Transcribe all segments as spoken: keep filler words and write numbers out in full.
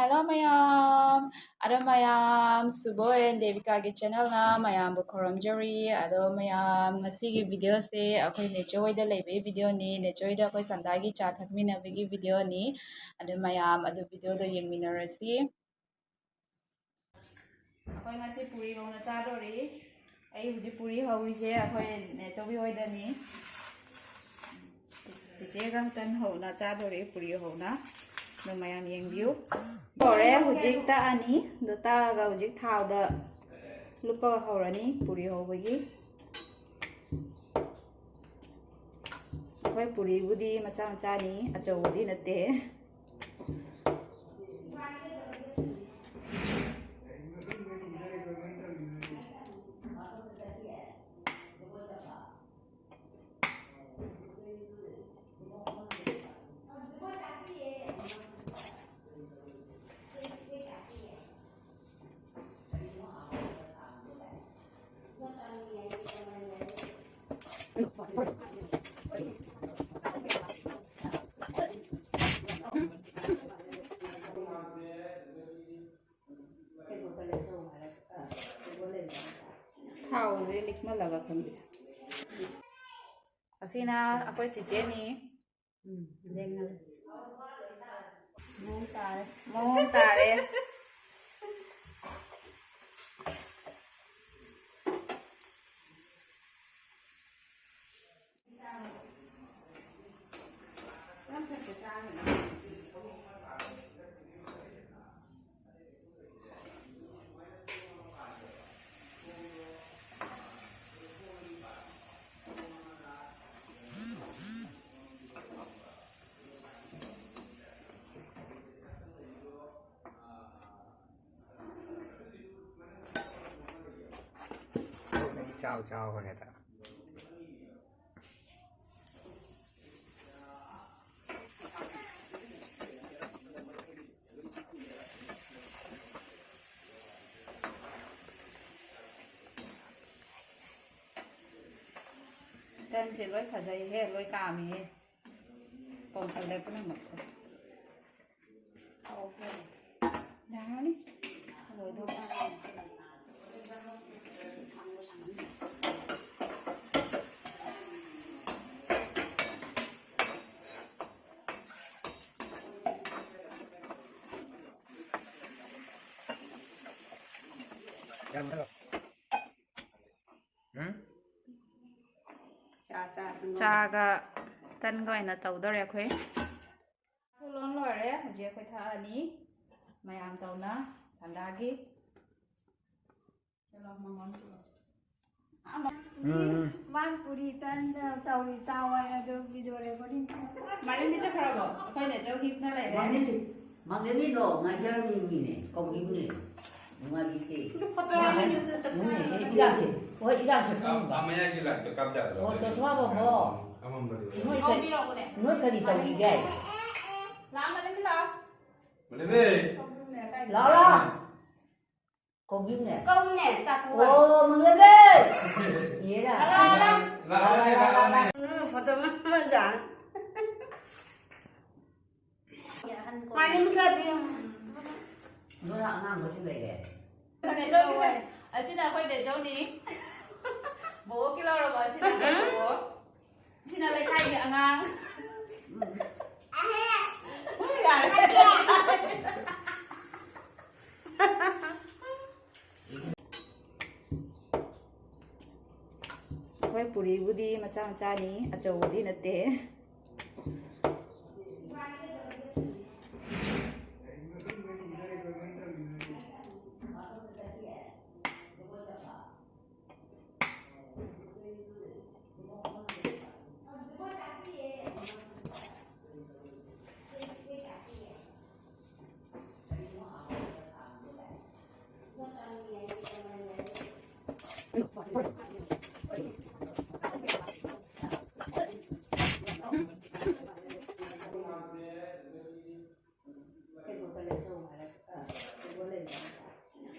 Hello ꯃꯌꯥꯝ, ꯑꯗꯣ ꯃꯌꯥꯝ, ꯁꯨꯕꯣꯏ and ꯗꯦꯕꯤꯀꯥꯒꯤ channelꯅ ꯃꯌꯥꯝꯕꯨ ꯈꯨꯔꯨꯝꯖꯔꯤ꯫ ꯑꯗꯣ ꯃꯌꯥꯝ, ꯉꯁꯤꯒꯤ videoꯁꯦ ꯑꯩꯈꯣꯏ ꯅꯦꯆꯦ ꯍꯣꯏꯗ ꯂꯩꯕꯒꯤ videoꯅꯤ꯫ ꯅꯦꯆꯦ ꯍꯣꯏꯗ ꯑꯩꯈꯣꯏ ꯁꯟꯗꯥꯒꯤ ꯆꯥ ꯊꯛꯃꯤꯟꯅꯕꯒꯤ videoꯅꯤ꯫ ꯑꯗꯣ ꯃꯌꯥꯝ, ꯑꯗꯨ videoꯗꯣ ꯌꯦꯡꯃꯤꯟꯅꯔꯁꯤ꯫ ꯑꯩꯈꯣꯏ ꯉꯁꯤ ꯄꯨꯔꯤ ꯍꯧꯅ ꯆꯥꯗꯣꯔꯤ꯫ ꯑꯩ ꯍꯧꯖꯤꯛ ꯄꯨꯔꯤ ꯍꯧꯔꯤꯁꯦ ꯑꯩꯈꯣꯏ ꯅꯦꯆꯧꯕꯤ ꯍꯣꯏꯗꯅꯤ꯫ ꯆꯤꯆꯦꯒ ꯇꯟ ꯍꯧꯅ ꯆꯥꯗꯣꯔꯤ, ꯄꯨꯔꯤ ꯍꯧꯅ꯫ ꯑꯗꯨ ꯃꯌꯥꯝ ꯌꯦꯡꯕꯤꯌꯨ꯫ ꯍꯧꯔꯦ, ꯍꯧꯖꯤꯛ ꯇꯛꯑꯅꯤ꯫ ꯑꯗꯨ ꯇꯛꯑꯒ ꯍꯧꯖꯤꯛ ꯊꯥꯎꯗ ꯂꯨꯞꯄꯒ ꯍꯧꯔꯅꯤ ꯄꯨꯔꯤ ꯍꯧꯕꯒꯤ꯫ ꯑꯩꯈꯣꯏ ꯄꯨꯔꯤꯕꯨꯗꯤ ꯃꯆꯥ ꯃꯆꯥꯅꯤ, ꯑꯆꯧꯕꯗꯤ ꯅꯠꯇꯦ꯫ ꯊꯥꯎꯁꯦ ꯂꯤꯛꯃꯜꯂꯕ ꯈꯪꯗꯦ꯫ ꯑꯁꯤꯅ ꯑꯩꯈꯣꯏ ꯆꯤꯆꯦꯅꯤ꯫ ꯎꯝ, ꯂꯦꯡꯉꯒ꯫ ꯃꯑꯣꯡ ꯇꯥꯔꯦ꯫ ꯃꯑꯣꯡ ꯇꯥꯔꯦ꯫ ꯆꯥꯎ ꯆꯥꯎ ꯍꯣꯔꯦꯟ꯫ ꯇꯟꯁꯦ ꯂꯣꯏ ꯐꯖꯩꯍꯦ, ꯂꯣꯏ ꯀꯥꯝꯃꯤꯍꯦ꯫ ꯄꯣꯝꯈꯠꯂꯦ ꯄꯨꯝꯅꯃꯛꯁꯦ꯫ ꯍꯥꯎꯈ꯭ꯔꯦ꯫ ꯎꯝ? ꯆꯥꯒ ꯇꯟꯒ ꯑꯣꯏꯅ ꯇꯧꯗꯧꯔꯦ ꯑꯩꯈꯣꯏ꯫ ꯁꯨ ꯂꯣꯟ ꯂꯣꯏꯔꯦ꯫ ꯍꯧꯖꯤꯛ ꯑꯩꯈꯣꯏ ꯊꯛꯑꯅꯤ ꯃꯌꯥꯝ ꯇꯧꯅ ꯁꯟꯗꯥꯒꯤ꯫ ꯆꯠꯂꯣ, ꯃꯉꯣꯟ ꯆꯠꯂꯣ꯫ ꯎꯝ꯫ ꯃꯥꯅ ꯄꯨꯔꯤ ꯇꯟꯗ ꯇꯧꯔꯤ ꯆꯥꯎ ꯍꯥꯏ ꯑꯗꯨ video recording꯫ ꯃꯥꯂꯦꯝꯕꯤ ꯆꯠꯈ꯭ꯔꯕꯣ? ꯑꯩꯈꯣꯏꯅ ꯆꯧ ꯍꯤꯞꯅ ꯂꯩꯔꯦ꯫ ꯃꯥꯂꯦꯝꯕꯤ, ꯃꯥꯂꯦꯝꯕꯤꯗꯣ ꯉꯥꯏꯖꯔꯝꯃꯤꯅꯤꯅꯦ, ꯀꯧꯔꯤꯕꯅꯦ꯫ ꯅꯨꯡꯉꯥꯏꯕꯤꯗꯦ꯫ ꯐꯣꯇꯣ ꯌꯥꯎꯔꯤꯅꯦ꯫ ꯎꯝ, ꯏꯔꯥꯡꯁꯦ꯫ ꯍꯣꯏ, ꯏꯔꯥꯡꯁꯦ ꯈꯪꯕ꯫ ꯑ, ꯃꯌꯥꯏꯒꯤ ꯂꯥꯏꯠꯇꯣ ꯀꯥꯞ ꯌꯥꯗ꯭ꯔꯣ? ꯑꯣ, ꯆꯣꯁꯃꯥ ꯕꯣꯕꯣ꯫ ꯑꯃꯝꯕꯗꯤ ꯑꯣꯏ꯫ ꯅꯣꯏ ꯀꯔꯤ, ꯀꯧꯕꯤꯔꯛꯑꯣꯅꯦ꯫ ꯅꯣꯏ ꯀꯔꯤ ꯇꯧꯔꯤꯒꯦ? ꯂꯥꯛꯑꯣ, ꯃꯥꯂꯦꯝꯕꯤ ꯂꯥꯛꯑꯣ꯫ ꯃꯥꯂꯦꯝꯕꯤ꯫ ꯂꯥꯛꯑꯣ, ꯂꯥꯛꯑꯣ꯫ ꯀꯧꯕꯤꯌꯨꯅꯦ꯫ ꯀꯧꯅꯦ, ꯆꯥꯛ ꯊꯣꯡꯉꯣ꯫ ꯑꯣ, ꯃꯪꯂꯦꯝꯕꯤ! ꯌꯦꯔꯥ꯫ ꯂꯥꯛꯑꯣꯅꯦ, ꯂꯥꯛꯑꯣꯅꯦ꯫ ꯎꯝ, ꯐꯣꯇꯣ ꯑꯃ ꯌꯥ꯫ ꯃꯥꯅꯤ, ꯃꯁꯥ ꯄꯤꯌꯨ꯫ ꯅꯣꯏ ꯑꯉꯥꯡꯕꯁꯨ ꯂꯩꯔꯦ꯫ ꯅꯦꯆꯧꯒꯤꯁꯦ, ꯑꯁꯤꯅ ꯑꯩꯈꯣꯏ ꯅꯦꯆꯧꯅꯤ꯫ ꯕꯣꯕꯣꯛꯀꯤ ꯂꯧꯔꯕ, ꯑꯁꯤꯅ ꯑꯩꯈꯣꯏ ꯕꯣꯕꯣꯛ꯫ ꯁꯤꯅ ꯂꯩꯀꯥꯏꯒꯤ ꯑꯉꯥꯡ꯫ ꯌꯥꯔꯦ꯫ ꯑꯩꯈꯣꯏ ꯄꯨꯔꯤꯕꯨꯗꯤ ꯃꯆꯥ ꯃꯆꯥꯅꯤ, ꯑꯆꯧꯕꯗꯤ ꯅꯠꯇꯦ꯫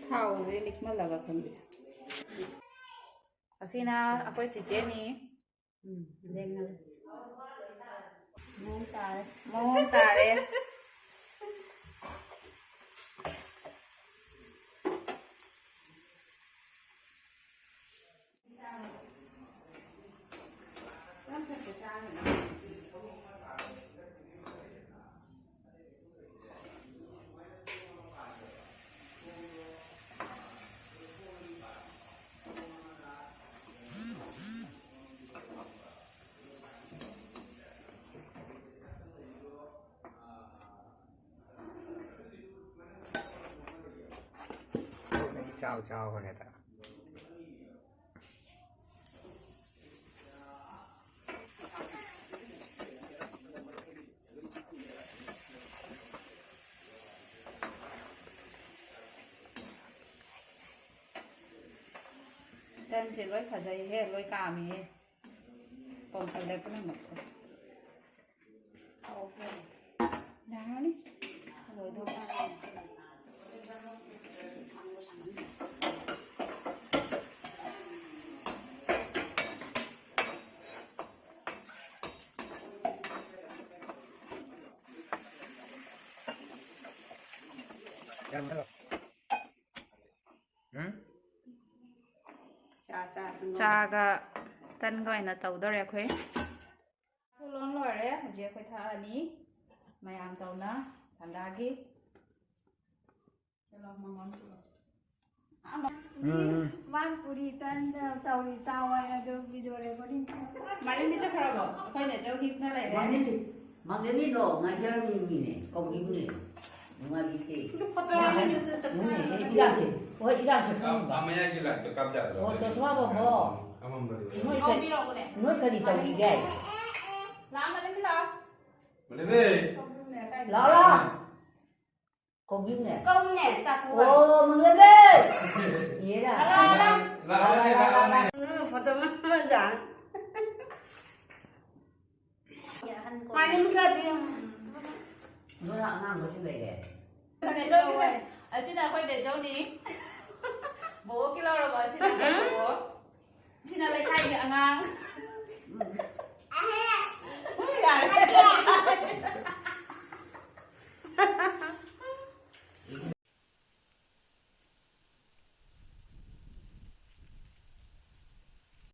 ꯊꯥꯎꯁꯦ ꯂꯤꯛꯃꯜꯂꯕ ꯈꯪꯗꯦ꯫ ꯑꯁꯤꯅ ꯑꯩꯈꯣꯏ ꯆꯤꯆꯦꯅꯤ꯫ ꯎꯝ, ꯂꯦꯡꯉꯒ꯫ ꯃꯑꯣꯡ ꯇꯥꯔꯦ꯫ ꯃꯑꯣꯡ ꯇꯥꯔꯦ꯫ ꯆꯥꯎ ꯆꯥꯎ ꯍꯣꯔꯦꯟ꯫ ꯇꯟꯁꯦ ꯂꯣꯏ ꯐꯖꯩꯍꯦ, ꯂꯣꯏ ꯀꯥꯝꯃꯤꯍꯦ꯫ ꯄꯣꯝꯈꯠꯂꯦ ꯄꯨꯝꯅꯃꯛꯁꯦ꯫ ꯌꯥꯔꯅꯤ꯫ ꯂꯣꯏꯗꯧꯔꯦ꯫ ꯎꯝ? ꯆꯥ, ꯆꯥ, ꯁꯨꯝ ꯂꯣꯟ꯫ ꯆꯥꯒ ꯇꯟꯒ ꯑꯣꯏꯅ ꯇꯧꯗꯧꯔꯦ ꯑꯩꯈꯣꯏ꯫ ꯁꯨ ꯂꯣꯟ ꯂꯣꯏꯔꯦ꯫ ꯍꯧꯖꯤꯛ ꯑꯩꯈꯣꯏ ꯊꯛꯑꯅꯤ ꯃꯌꯥꯝ ꯇꯧꯅ ꯁꯟꯗꯥꯒꯤ꯫ ꯆꯠꯂꯣ, ꯃꯉꯣꯟ ꯄꯤꯔꯣ꯫ ꯑꯥ, ꯃ-, ꯎꯝ꯫ ꯃꯥꯅ ꯄꯨꯔꯤ ꯇꯟꯗ ꯇꯧꯔꯤ ꯆꯥꯎ ꯍꯥꯏ ꯑꯗꯨ video recording꯫ ꯃꯥꯂꯦꯝꯕꯤ ꯆꯠꯈ꯭ꯔꯕꯣ? ꯑꯩꯈꯣꯏꯅ ꯆꯧ ꯍꯤꯞꯅ ꯂꯩꯔꯦ꯫ ꯃꯥꯂꯦꯝꯕꯤ, ꯃꯥꯂꯦꯝꯕꯤꯗꯣ ꯉꯥꯏꯖꯔꯝꯃꯤ ꯃꯤꯅꯦ, ꯀꯧꯔꯤꯕꯅꯦ꯫ ꯅꯨꯡꯉꯥꯏꯕꯤꯗꯦ꯫ ꯐꯣꯇꯣ ꯏꯔꯥꯡꯁꯦ, ꯍꯣꯏ, ꯏꯔꯥꯡꯁꯦ ꯈꯪꯕ꯫ ꯃꯌꯥꯏꯒꯤ ꯂꯥꯏꯠꯇꯣ ꯀꯥꯞ ꯌꯥꯗ꯭ꯔꯣ? ꯑꯣ, ꯆꯣꯁꯃꯥ ꯕꯣꯕꯣ꯫ ꯑꯃꯝꯕꯗꯤ ꯑꯣꯏ꯫ ꯅꯣꯏ ꯀꯔꯤ, ꯀꯧꯕꯤꯔꯛꯎꯅꯦ꯫ ꯅꯣꯏ ꯀꯔꯤ ꯇꯧꯔꯤꯒꯦ? ꯂꯥꯛꯑꯣ, ꯃꯥꯂꯦꯝꯕꯤ ꯂꯥꯛꯑꯣ꯫ ꯃꯥꯂꯦꯝꯕꯤ꯫ ꯂꯥꯛꯑꯣ, ꯂꯥꯛꯑꯣ꯫ ꯀꯧꯕꯤꯌꯨꯅꯦ꯫ ꯀꯧꯕꯤꯌꯨꯅꯦ꯫ ꯀꯧꯅꯦ, ꯆꯥꯛ ꯊꯣꯡꯉꯣ꯫ ꯑꯣ, ꯃꯥꯂꯦꯝꯕꯤ꯫ ꯌꯦꯔꯥ꯫ ꯂꯥꯛꯑꯣ, ꯂꯥꯛꯑꯣ꯫ ꯂꯥꯛꯑꯣꯅꯦ, ꯂꯥꯛꯑꯣꯅꯦ꯫ ꯎꯝ, ꯐꯣꯇꯣ ꯑꯃ ꯃꯖꯥ꯫ ꯃꯥꯅꯤ ꯃꯨꯁꯥꯕꯤ꯫ ꯅꯣꯏ ꯑꯉꯥꯡ ꯃꯆꯨ ꯂꯩꯔꯦ꯫ ꯅꯦꯆꯧꯒꯤꯁꯦ꯫ ꯑꯁꯤꯅ ꯑꯩꯈꯣꯏ ꯅꯦꯆꯧꯅꯤ꯫ ꯕꯣꯕꯣꯛꯀꯤ ꯂꯧꯔꯕ ꯑꯁꯤꯅ ꯕꯣꯕꯣꯛ꯫ ꯁꯤꯅ ꯂꯩꯀꯥꯏꯒꯤ ꯑꯉꯥꯡ꯫